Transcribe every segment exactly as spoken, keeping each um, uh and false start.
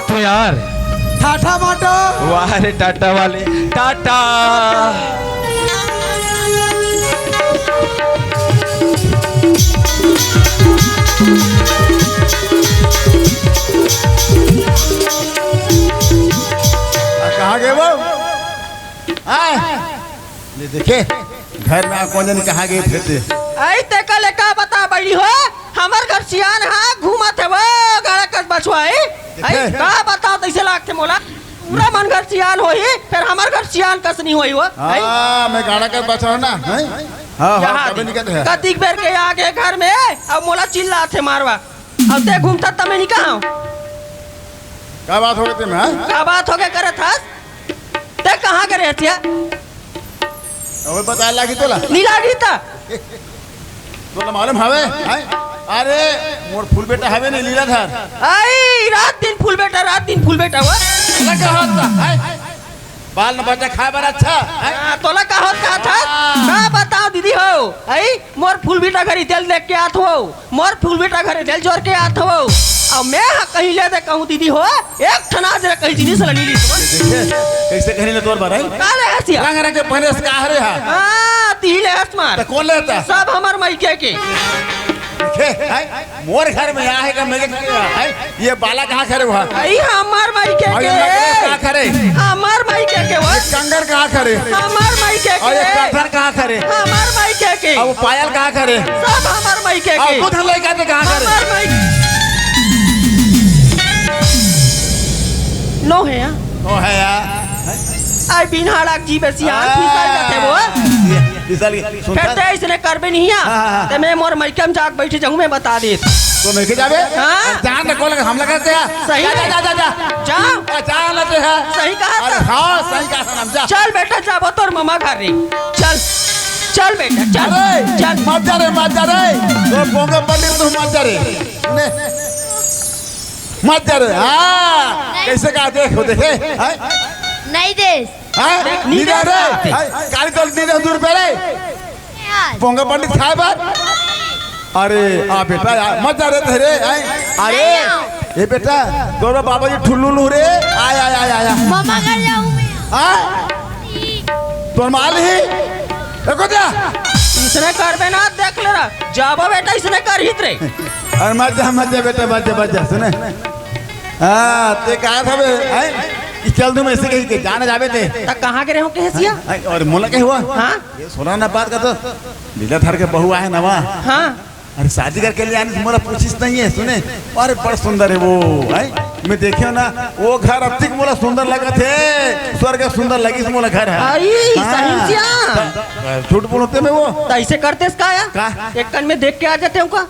तो यार, टाटा मोटर। वाह रे टाटा वाले, टाटा। आ, कहाँ गए वो? आए। ये देखे, घर में आ कौन जाने कहाँ गए फिरते। आई ते का लेका बता बड़ी हो, हमर घर सियान हा घूमत हे वो गाड़ा कस बछवा, आई? आई, देखे? का बताओ तैसे लागथे मोला, पूरा मन घर सियान होही, फिर हमर घर सियान कस नहीं होही वो, आई? हाँ, मैं गाड़ा कस बछवा ना, हैं? हाँ, हाँ, यहाँ कभी दे। निकलते हैं। कतिक बेर के आगे घर में, अब मोला चिल्लाथे मारवा, अब ते घूमता तमे नहीं कहा। का बात हो गई तुम्हें, हाँ? का बात हो गए करत हस? ते कहाँ के रहतिया? अबे बता लागी तोला। नी लागी ता? तोला मालूम हवे? हैं? अरे, मोर फूल बेटा हवे नहीं लीलाधर। आई, रात दिन फूल बेटा, रात दिन फूल बेटा हुआ। तोला का होता? हैं? बाल न बच्चा खाए बर अच्छा, हैं? हाँ, तोला का होता था? हाँ। का बताओ दीदी हो? आई, मोर फूल बेटा घरी तेल देख के आत हो। मोर फूल बेटा घरे जल जोर के आत हवो। अउ मैं ह कहीं ले दे कहूँ दीदी हो, एक ठन आज ले कहीं जिनिस ल नी लीस। देखे, कैसे कहने ले तोर बर, हैं? का ले हसिया? रंग रंग के पहने से का हरे हा? हाँ, ती ले हस मार। त कौन लेता? सब हमर मायके के। देखे, हैं? मोर घर में आए हे का, मैं के घर में आए? ये बाला कहाँ खड़े हुआ? आई हमर मायके और ये के। नगरे कहाँ खड़े? हमर मायके के वो। ये कंगन कहाँ खड़े? हमर मायके और ये के। करधन कहाँ खड़े? हमर मायके के। और वो पायल कहाँ खड़े? सब हमर मायके और के। बुध लइका ते कहाँ खड़े? हमर मायके। नो हे या। नो हे या। आई बिन्हाड़क जी बेसियान फिसल जाथे वो। ये फिसल गई। सुन फिर कर। ते इसने करबे नहीं है। हाँ, हाँ, हाँ। ते मैं मोर मायके में जाके बैठे जाऊँ, मैं बता दे। तो मैं के जाबे? हाँ। जान रखो लगा, हमला करते हैं। सही जा, में। जा, जा, जा। जा। ए, जा ना ते है। सही कहा अरे था। हाँ, सही कहा था, हम जा। चल बेटा, जाबो तोर ममा घर रे। चल, चल बेटा, चल, अरे, चल। मत जा रे, मत जा रे। तो बोंगा पंडित तू मत जा रे। ने। मत जा रे। हाँ, कैसे कहा देखो, देखे? हाँ? नहीं देश। हाँ? नहीं नी दे दे रे। सकते। हाँ, काली तोल नी दे दू रुपया रे। यार। पोंगा पंडित खाए बर। अरे, आ बेटा, यार, मत जा रे तेरे, हैं? अरे, नहीं आओ। ए बेटा, तोर बाबा जी ठुल्लू लू रे। आय, आय, आय, आय, आय। ममा घर जाऊँ मैं। हाँ? तोर माल ही? देखो जा। इसने करबे ना, देख ले रहा। जाबो बेटा, इसने कर हित रे। अरे मत जा, मत जा बेटा, मत जा, मत जा, सुने। हाँ, ते कहा था बे, हैं? कि चल दूँ मैं इसे कहीं के, जाना जाबे ते। त कहाँ के रहे हो, कहे सिया? हैं? और मोला कहे हुआ? हाँ? ये सुना ना बात का तो, लीलाधर के बहू आहे नवा। हाँ। अरे शादी करके ले आने से मोला पूछिस नहीं है, सुने। अरे बड़ सुंदर है वो, हैं? मैं देखे ना, वो घर अब तक मोला सुंदर लगथे, स्वर्ग सुंदर लगिस मोला घर है। आई, हाँ। सही सिया। त-, झूठ बोलते मैं वो। त ऐसे करते इसका या? का? एक कन में देख के आ जाते हो का?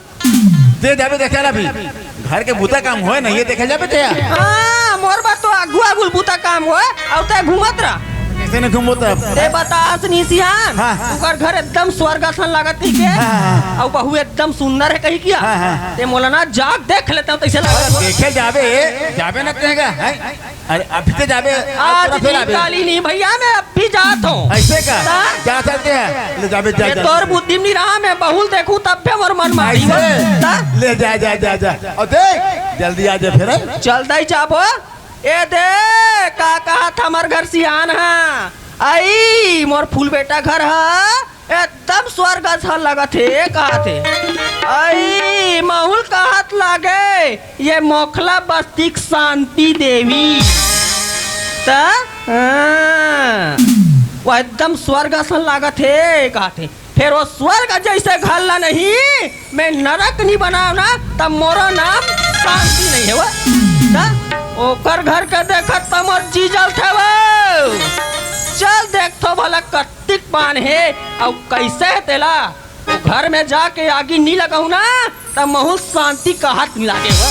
ते जाबे देखे ला भी। घर के बूता काम होय ना, ये देखे जाबे ते। हाँ, मोर बर तो आगू आगू बूता काम होय, अउ ते घूमत रह। कैसे नहीं घूमो तब? ते बतास नी सियान, हाँ, हाँ। ओकर घर एकदम स्वर्ग असन लागत कही के, हाँ, हाँ, हाँ। अउ बहू एकदम सुंदर है कही किया। हाँ, हाँ। ते मोला ना जाके देख लेता हूँ, तैसे लागत हो। देखे जाबे, जाबे ना तेगा, हैं? अरे, अभी ते जाबे, आज आज तुरंत नहीं, आबे। काली नहीं भैया, मैं अब भी जात हूँ। ऐसे का? ता? जा सकते हैं। ले जाबे, जा, मैं जा। तोर बुद्धि में नहीं रहा, मैं बहुल देखूँ, तब भी मोर मन मारी ऐसे? बा। ता? ले जा, जा, जा, जा। और देख, जल्दी आ जा फिर, हैं? जल्दी जाबो। ए दे, का कहा था हमर घर सियान हा? आई, मोर फूल बेटा घर हा। एकदम स्वर्ग असन लगत हे, कहत हे। अई, महुल कहत लागे, ये मोखला बस्ती के शांति देवी। त, हाँ, वो एकदम स्वर्ग असन लागत हे, कहत हे। फेर वो स्वर्ग जैसे घर ला नहीं, मैं नरक नहीं बनाव ना, त मोरो नाम शांति नहीं हे वो। त ओकर घर के देखत त मोर जी जलथे वो। चल देखथो भला कत तिक बान हे, अउ कइसे हे तेला? ओ घर में जाके आगी नी लगाहूं ना, त महूं शांति का हाथ मिला के हो।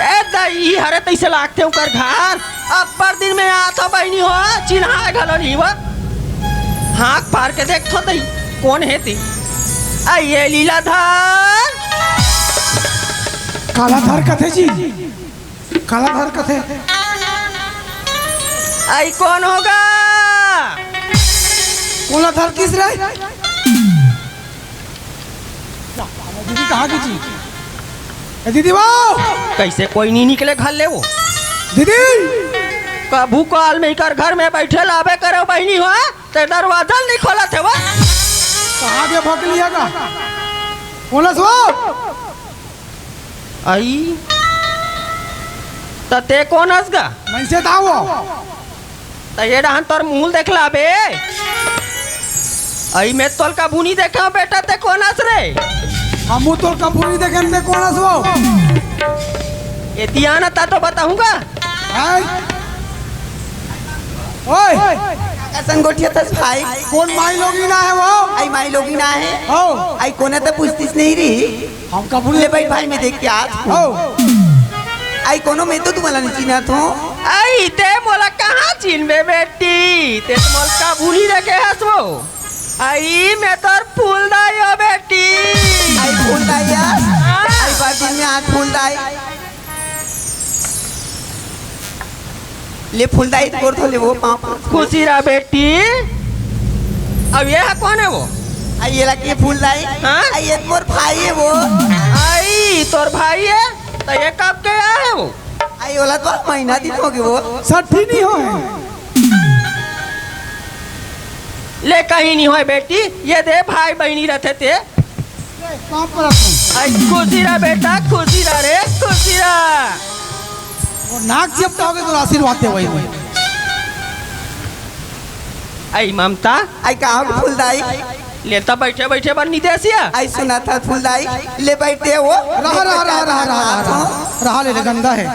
ए दई, हरे तइसे लागथे ओकर घर। अब्बड़ दिन में आत हो बहिनी हो, चिन्हाय घलो नहीं हो। हाँक पार के देखथों तई, कोन हे ती? अई ये लीलाधर। कालाधर कथे जी, कालाधर कथे। अई कोन हो गा? कोलाधर किस रे? दीदी कहाँ गे जी? ए दीदी वो! कइसे कोई नहीं निकले घर ले वो? दीदी! कभू काल में इकर घर में बइठे ल आबे करे बहिनी हो, ते दरवाजा ल नहीं खोलत हे वो। कहाँ गे भकलिया का? कोन अस वो? अई, त ते कोन अस गा? मइनसे त वो। त ये डहन तोर मुँह ल देख ला बे। अई मैं तोल कभू नहीं देखे हों बेटा, ते कोन अस रे? हमू तोल कभू नहीं देखे, ते कोन अस वो? एती आ ना, त तो बताहूँ गा। हैं? ओए! कइसन गोठियाथस भाई? कोन माईलोगिन आहे वो? अई माईलोगिन आहे। हो। अई कोन हे त पूछतिस नहीं रही। हम कभू ले ले भाई, भाई, मैं देख के आत हूँ। हो। अई कोनो, मैं तो तुम्हारा नहीं चिन्हत हूँ। अई ते मोला कहाँ चिन्हबे बेटी? ते तो मोला कभू नहीं देखे हस वो। अई मैं तोर फूलदाई हो बेटी। अई फूलदाई आ? हाँ। अई बड़ दिन में आज फूलदाई। ले फूलदाई तोर तो ले वो पाँव। खुशी रह बेटी। अब ये हा कोन हे वो? अई ये ला के फूलदाई। हाँ? अई ये मोर भाई हे वो। अई तोर भाई हे? त ये कब के आए हे वो? अई ओला तो महीना दिन होगे वो। सठी नहीं होय। ले कहीं नहीं होय बेटी, ये दे भाई बहिनी रथे ते। काम पर आता हूँ। अई खुशी रह बेटा, खुशी रह रे, खुशी रह। वो नाक जब तक होगे तो आशीर्वाद दे वही में। अई ममता। अई का हो फूलदाई? ले त बइठे बइठे बर निदेसिया। अई सुनत हस फूलदाई, ले बइठे वो। रहा, रहा, रहा, रहा, रहा, रहा, रहा। रहा ले, ले गंदा हे।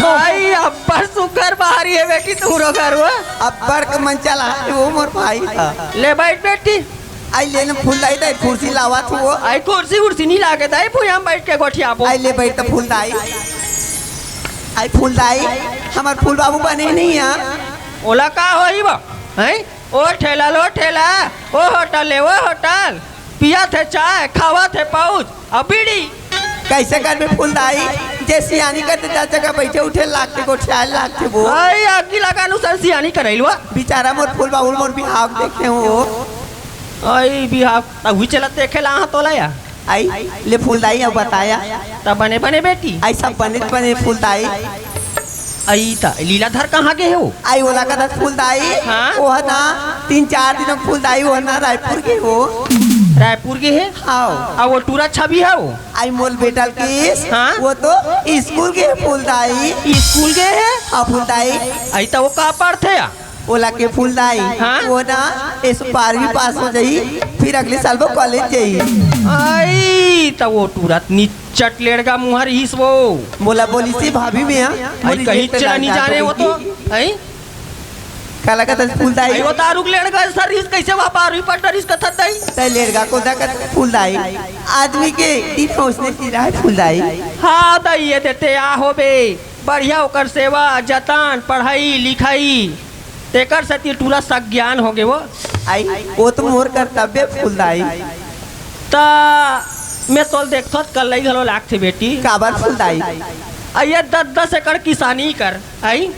अई अब्बड़ सुघर बाहरी हे बेटी तुँहरो घर वो। अब्बड़ के मन चला हे वो मोर भाई। ले बइठ बेटी। अई ले ना फूलदाई, त कुर्सी लावत हूँ वो। अई कुर्सी उर्सी नहीं लागे दाई, भुइयाँ में बइठ के गोठियाबो। अई ले बइठ त फूलदाई। अई फूलदाई, हमर फूल बाबू बने नहीं हे। ओला का होही बा? हैं? ओ ठेला लो ठेला, ओ होटल ले वो होटल, पियत हे चाय, खावत हे पाउच, अउ बीड़ी। कइसे करबे फूलदाई? जे सियानी करथे, दस जगह बइठे उठे लागथे, गोठियाए लागथे वो। अई आगी लगा अनुसार सियानी करइल वो। बिचारा मोर फूल बाबू मोर बिहाव देखे हो। अई बिहाव, त हुई चलत देखे ला हाँ तोला या। अई, ले फूलदाई अउ बताया। त बने बने बेटी। अई सब बने बने फूलदाई। अई त लीलाधर कहाँ गे हे वो? अई ओला कथस फूलदाई। हाँ? ओह ना तीन चार दिन फूलदाई ओह ना रायपुर गे हे वो। रायपुर गे हे? हाँ। अउ वो टूरा छवि हे वो? अई मोर बेटा ल किस? हाँ? वो तो स्कूल गे हे फूलदाई। स्कूल गे हे? हाँ फूलदाई। अई त वो का पढ़थे या? ओला के फूलदाई, हाँ? वो ना एसो बारहवीं पास हो जाही, फिर अगले साल वो कॉलेज जाही। अई, त वो टूरा निच्चट लेड़गा मुँह रिहिस वो। मोला बोलिस हे भाभी में, हाँ? अई, मोर कहीं रिजल्ट चला नहीं जाने वो तो। अई? का लगत हे फूलदाई? अई, वो दारू के लेड़गा सर रिहिस, कइसे वहाँ बारहवीं पढ़ रिहिस कथस दाई? त लेड़गा को देखत फूलदाई। आदमी के दिन ओसने चिरा हे फूलदाई। हाँ, दाई, ये देते आ होबे। बढ़िया ओकर सेवा, जतन, पढ़ाई, लिखाई। तेकर सेती टूरा सज्ञान होगे वो। अई, वो तो मोर कर्तव्य फूलदाई। त मैं तोल देखथों त कल्लई घलो लागथे बेटी। काबर फूलदाई? अई ये दस दस एकड़ किसानी कर, अई?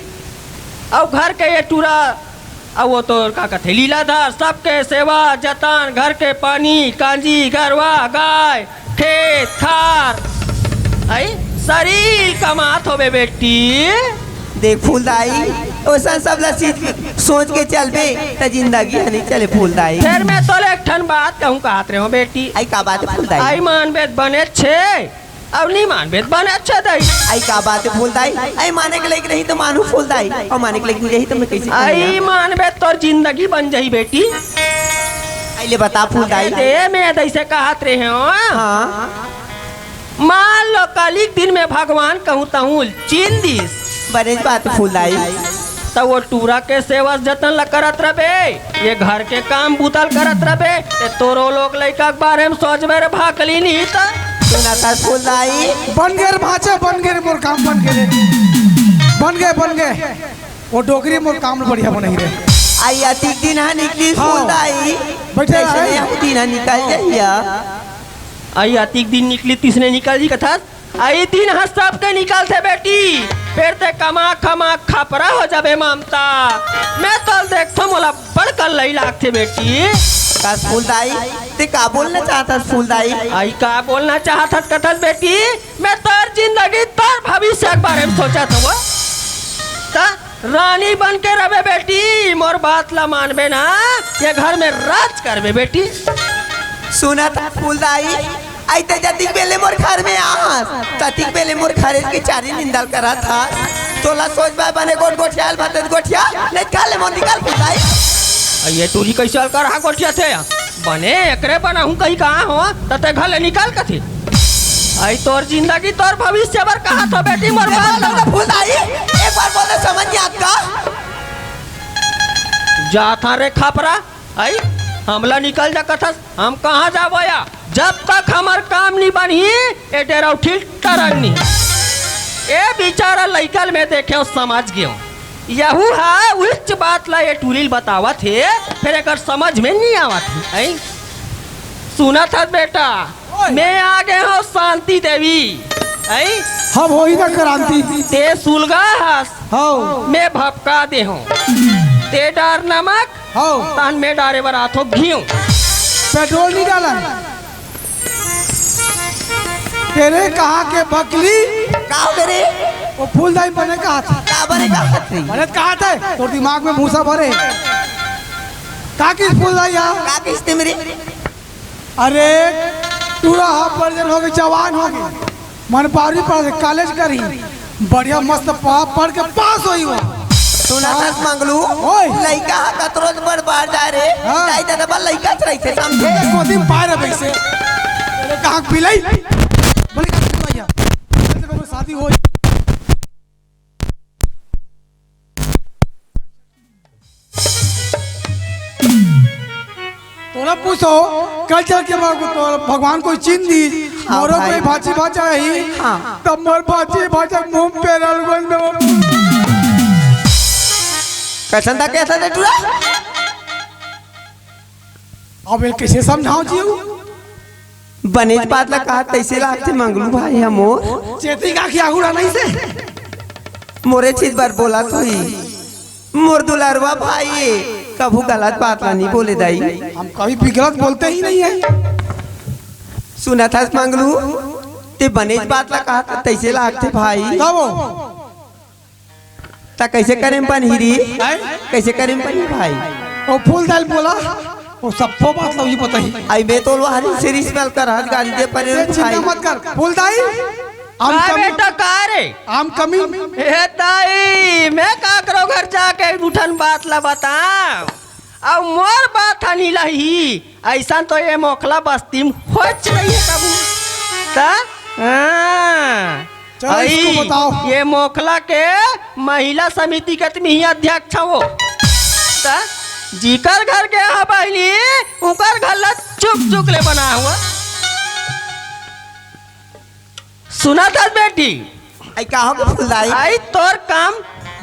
अउ घर के ये टूरा, अउ वो तोर का कथे लीलाधर, सबके सेवा, जतन, घर के पानी, कांजी, गरवा, गाय, खेत खार, अई सरीर कमात होबे बेटी। देख फूलदाई, ओसन सब ला चीज सोच के चलबे त जिंदगी ह नहीं चले फूलदाई। फेर मैं तोले एक ठन बात कहूँ कहत रहे हो बेटी। अई का बात हे फूलदाई? अई मानबे त बने अच्छे, अउ नहीं मानबे त बने अच्छे दाई। अई का बात हे फूलदाई? अई माने के लायक रही त मानहूँ फूलदाई, अउ माने के लायक नहीं रही त मैं कइसे कहूँ? अई मानबे त तोर जिंदगी बन जाही बेटी। अई ले बता फूलदाई। ए, मैं अइसे कहत रहे हो। हाँ। मान लो कलिक दिन में भगवान कहूँ तहूँ चिन दिस। बनेच बात फूलदाई। त वो टूरा के सेवा जतन ल करत रबे, ये घर के काम बूता ल करत रबे, ते तोरो लोग लइका के बारे म सोचबे रे भाकली नहीं त। सुनत हस फूलदाई? बन गे रे भांचा, बन गे रे, मोर काम बन गे रे। बन गे, बन गे। वो डोकरी मोर काम ल बढ़िया बनही रे। आई अतिक दिन हा निकली हाँ। फूलदाई। बैठे रह। दिन हा निकल जइया। आई अतिक दिन निकली तिसने निकल जी कथस। आई दिन ह सबके निकलथे बेटी, फेर ते कमा खमा खपरा हो जाबे ममता। मैं तोल देखथो मोला बड़ कल्लई लागथे बेटी। कस फूलदाई, ते का बोलना चाहत हस फूलदाई? आई का बोलना चाहत हस कथस बेटी, मैं तोर जिंदगी तोर भविष्य के बारे में सोचत हूँ। त रानी बन के रबे बेटी, मोर बात ला मानबे ना, ये घर में राज करबे बेटी। सुनत हस फूलदाई, अइते जतिक बेले मोर घर में आहस, ततिक बेले मोर घरे के चारी निंदल करत हस। तोला सोच बाय बने गोठ गोठियाल भतत गोठिया, नहीं खा ले मोर निकल फूलदाई। अ, ये टूरी कइसे अलकर हा गोठिया थे? बने एकरे बनाहूं कहीं कहाँ हो, त ते घर ले निकल कथे। आई तोर जिंदगी तोर भविष्य बर कहा थो बेटी मोर एक बार बात। बोल ना फूलदाई, एक बार बोल ना समझ नहीं आता। जाथा रे खपरा, आई हमला निकल जा कथस, हम कहाँ जाबो या? जब तक हमर काम नहीं बनही, ए डेरा उठिल टरंग नहीं। ए बिचारा लइकल में देखे समझ गयो। यहू हा उच्च बात ला ये टूरी ल बतावत हे, फेर एकर समझ में नहीं आवत हे। हैं? सुनत हस बेटा, ओए। मैं आ गए हूँ शांति देवी। हैं? हम होई ना क्रांति। ते सुलगा हस, हाँ। मैं भपका दे हूँ। ते डार नमक, हाँ। तहन मैं डारे बर आथो घीव। पेट्रोल नहीं डाला। तेरे कहाँ के बकली? का हो गे रे? वो फूलदाई बने कहा था। का बने कहा थे? बने कहा था? तोर दिमाग में भूसा भरे। का किस फूलदाई यहाँ? का किस ते मेरे? अरे, टूरा हा बड़ जन हो गे, जवान हो गे। मन बारहवीं पढ़ के कॉलेज करही, बढ़िया मस्त पढ़, पढ़ के पास होही वो। सुनत हस मंगलू, ओए। लइका हा कतरो त बड़ बार जाय रे, हाँ। दाई ददा बर लइका च रहिथे, समझे? एक गोदी में पाए रे भैंसे। अरे कहाँ के बिलाई? बोले, "का भैया? शादी हो।" तोला पूछो, कल चल के भग-, तो भगवान कोई चीन दी, हाँ मोरो भाई। कोई भाची भाचा ही, हाँ। तब मोर भाची भाचा मुंह पे रल बन दो। कैसन था, कैसा था टूरा? अब ये कैसे समझाओ जी? बनेच बात ला कहा, तैसे लागथे मंगलू भाई ह मोर। चेती का खिया हुआ नहीं से? मोरे चीज बर बोला तो ही। मोर दुलरवा भाई, कभू गलत बात ला नहीं बोले दाई। हम कभी भी गलत बोलते ही नहीं है। सुनत हस मंगलू, ते बनेच बात ला कहा, तैसे लागथे भाई। कब हो? त कैसे करे में बनही रे? हैं? कैसे करे में बनही भाई? ओ फूलदाई ल बोला, वो सब तो बात लो ही बताही। आई मैं तो लोहारी से रिश्वत कर हाथ गाड़ी दे परे ते चिंता भाई। मत कर, फूलदाई। आम का कमी, बेटा का रे? आम कमी। हे दाई, मैं काकरो घर जाके उठन बात ला बताऊं? अब मोर बात ह नी लही, अइसन तो ये मोखला बस्ती में होच नहीं है कभू। त? हाँ। चलो, आई, इसको बताओ। ये मोखला के महिला समिति के तुम ही अध्यक्ष हो। त? जिकर घर के हा बहिनी, उकर घर ला चुक चुक ले बना हुआ। सुनत हस बेटी? आई का हो फुलाई? आई तोर काम।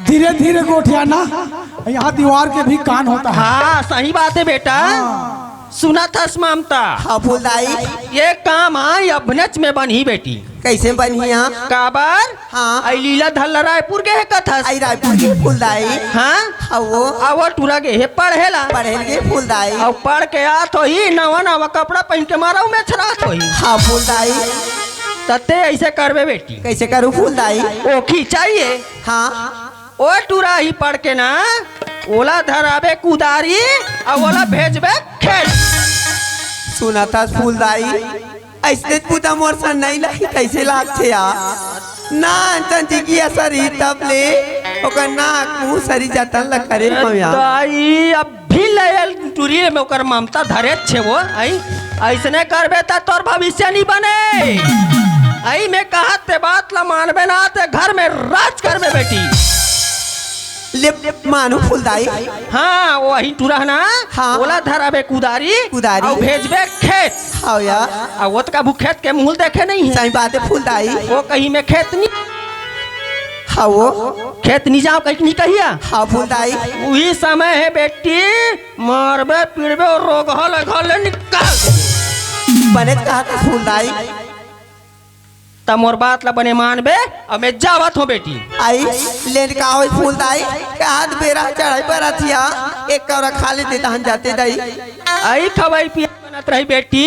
धीरे धीरे गोठियाना, यहाँ दीवार के भी कान होता है। हाँ, सही बात है बेटा। हाँ। सुनत हस ममता? हाँ फुलाई। ये काम आई अबनेच में बनही बेटी। कैसे बनही? काबर? हाँ। आई लीला धल्ला रायपुर गे हे कथस। आई रायपुर गे फुलाई। हाँ? हाँ वो। आ वो टूरा गे हे पढ़े ला। पढ़े गे फुलाई। अउ पढ़ के आत होही, नवा नवा कपड़ा पहिन के मारा में छरात होही। हाँ फुलाई। त ते ऐसे करबे बेटी। कैसे करूँ फुलाई? ओखी चाहिए। हाँ। ओ टूरा ही पढ़ के ना, ओला धराबे कुदारी, अउ ओला भेजबे खेत। सुनत हस फुलाई, अइसने पूता मोर सन नहीं लही, कैसे लागथे यार? ना अंचन जी की असर ही तब ले, ओकर नाक मुंह सरी जतन ल करे हम यार। दाई, अब भी लयल टूरी में ओकर ममता धरे छे वो, आई? अइसने करबे त तोर भविष्य नहीं बने। आई मैं कहत ते बात ला मानबे ना, ते घर में राज करबे बेटी। ले मानहूं फूलदाई। हाँ, वही टूरा हे ना, हाँ। ओला धराबे कुदारी, कुदारी। अउ भेजबे खेत। हाँ यार। अउ ओतका भू खेत के मुंह देखे नहीं हे। सही बात हे फूलदाई। वो कही मैं खेत नहीं, हाँ वो। खेत नहीं जाओ कही नहीं कहिया। हाँ फूलदाई। वही समय हे बेटी, मारबे पीड़बे अउ रोगहा ले घर ले निकाल। बने कहा था फूलदाई। त मोर बात ला बने मानबे, अउ मैं जावत हों बेटी। आई, लेन का होई फूलदाई, के हाथ बेरा चढ़ाई बरत हिया, एक कौरा खा लेते तहन जाते दाई। आई खवाई पिया बनत रही बेटी,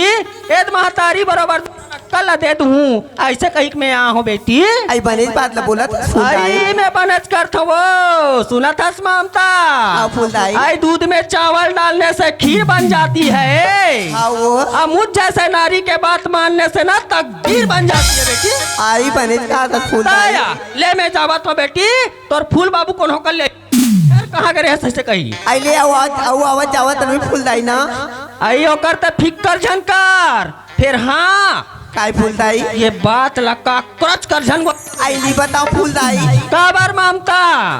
एद महतारी बरोबर अक्कल ला दे दूँ, ऐसे कही के मैं आ हों बेटी। आई बने बात ला बोलत फूलदाई। आई मैं बनत करत हों, सुनत हस ममता? हाँ फूलदाई। आई दूध में चावल डालने से खीर बन जाती है। हाँ वो। अब मुझ जैसे नारी के बात मानने से ना तक गिर बन जाती है बेटी। आई बने का आदत फूलदाई। ताया, ले मैं जावत हों बेटी, तोर फूल बाबू कोनो कर ले। फिर कहाँ गए रहे सच से कही। आई ले आवाज, आऊ आवाज जावत नहीं फूलदाई ना। आई ओकर त फिक्कर झन कर। फिर हाँ। काय फूलदाई? ये बात ला काकरोच कर झन गो। आई ली बताओ फूलदाई। काबर ममता?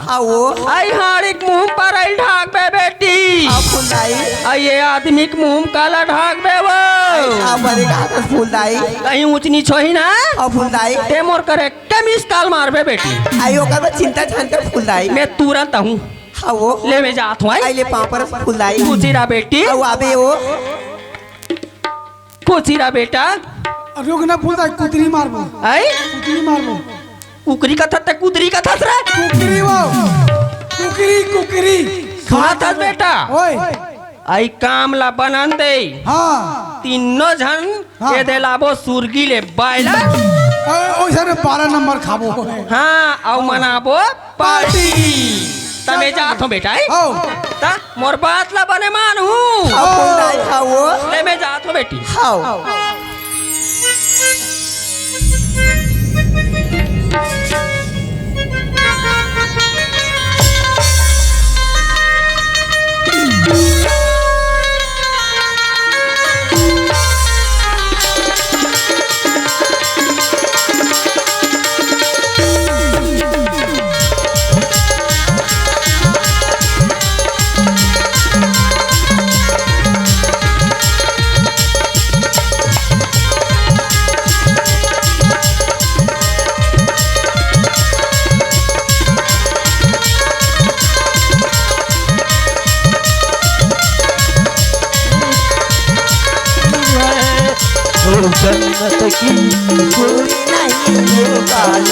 हाँ वो। आई हाड़ी के मुंह पर आई ढाक बे बेटी। हाँ फूलदाई। आई ये आदमी के मुंह काला ढाक बे वो। हाँ बने का आदत फूलदाई। कहीं ऊंच नीच होही ना? हाँ फूलदाई। ते मोर करे के मिस कॉल मारबे बेटी। आई ओकर बर चिंता झन कर फूलदाई। मैं तुरंत आहूँ। हाँ वो। ले मैं जात हों, आई। आई ले पाँव पर फूलदाई। खुशी रह बेटी। अउ आबे वो। खुशी रह बेटा। रुक ना फूलदाई, कुतरी मारबो। आई? कुतरी मारबो। कुकरी कथस ते कुतरी कथस रे? कुकरी वो। कुकरी, कुकरी। सुनत हस बेटा? ओए। आई काम ला बनन दे। हाँ। तीनों झन हाँ। एदे लाबो सुरगी ले बायला। ओए, ओइसने बारह नंबर खाबो। हाँ, अउ मनाबो पार्टी। त मैं जात हों बेटा, हैं? हव। त मोर बात ला बने मानहू। हव, फूलदाई, हव। ले मैं जात हों बेटी। हव। जन्नत की कोई नहीं वो काल।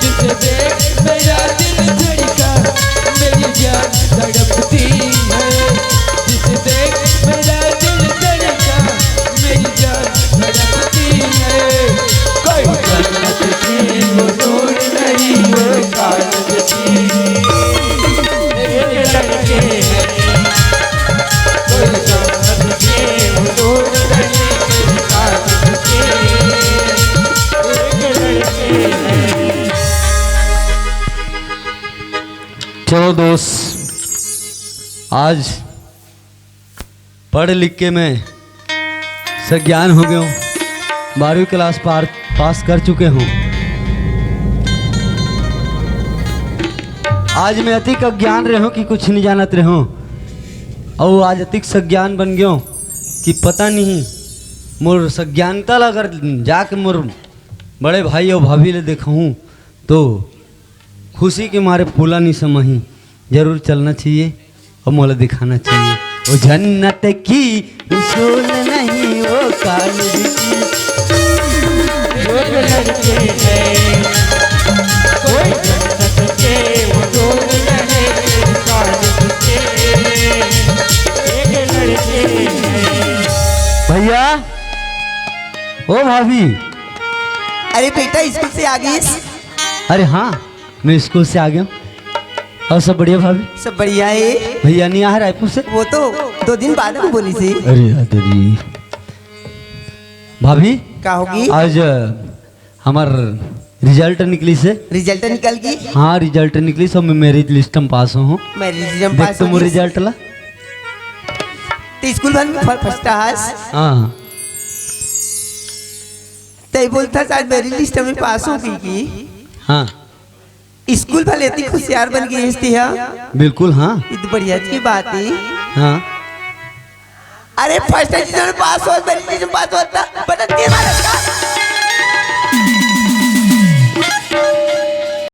जिसे देख मेरा दिल धड़का, मेरी जान तड़पती है। जिसे देख मेरा दिल धड़का, मेरी जान तड़पती है। कोई जन्नत की वो दूर नहीं, वो कागज की एक लड़के हैं। कोई जन्नत की वो दूर नहीं, वो कागज की एक लड़के हैं। चलो दोस्त, आज पढ़ लिख के मैं सज्ञान हो गयो हूँ, बारहवीं क्लास पार, पास कर चुके हूँ। आज मैं अतिक अज्ञान रहे हूँ कि कुछ नहीं जानत रहे हूँ, अउ आज अतिक सज्ञान बन गयो हूँ कि पता नहीं मोर सज्ञानता ला अगर जाके मोर बड़े भाई अउ भाभी ले देखहूँ तो खुशी के मारे फूला नहीं समाही। जरूर चलना चाहिए अउ मोला दिखाना चाहिए। वो जन्नत की उसूल नहीं, वो कॉलेज की। जो लड़के हैं, कोई जन्नत के उसूल नहीं, कॉलेज के एक लड़के हैं। भैया, ओ भाभी। अरे बेटा, स्कूल से आ गई? अरे हाँ, मैं स्कूल से आ गया हूँ। अउ सब बढ़िया भाभी? सब बढ़िया है। भैया नहीं आ रायपुर से? वो तो दो दिन बाद हम बोली से। अरे यार तेरी। भाभी? का होगी? आज, अ, हमर रिजल्ट निकलिस हे। रिजल्ट निकल गई। हाँ, रिजल्ट निकलिस हे, मैं मेरिट लिस्ट में पास हों। मैं रिजल्ट देख पास तो हो मोर गई। रिजल्ट ला। तो स्कूल भर में फर्स्ट हस। हाँ। तई बोलथस आज मेरिट लिस्ट में पास हो गई कि हाँ। स्कूल भर इतनी होशियार बन गई हस तिहा। बिल्कुल हाँ। ये तो बढ़िया की बात है। हाँ। अरे फर्स्ट डिवीजन में पास हो, मेरिट लिस्ट में पास होता, बता तीन मारे।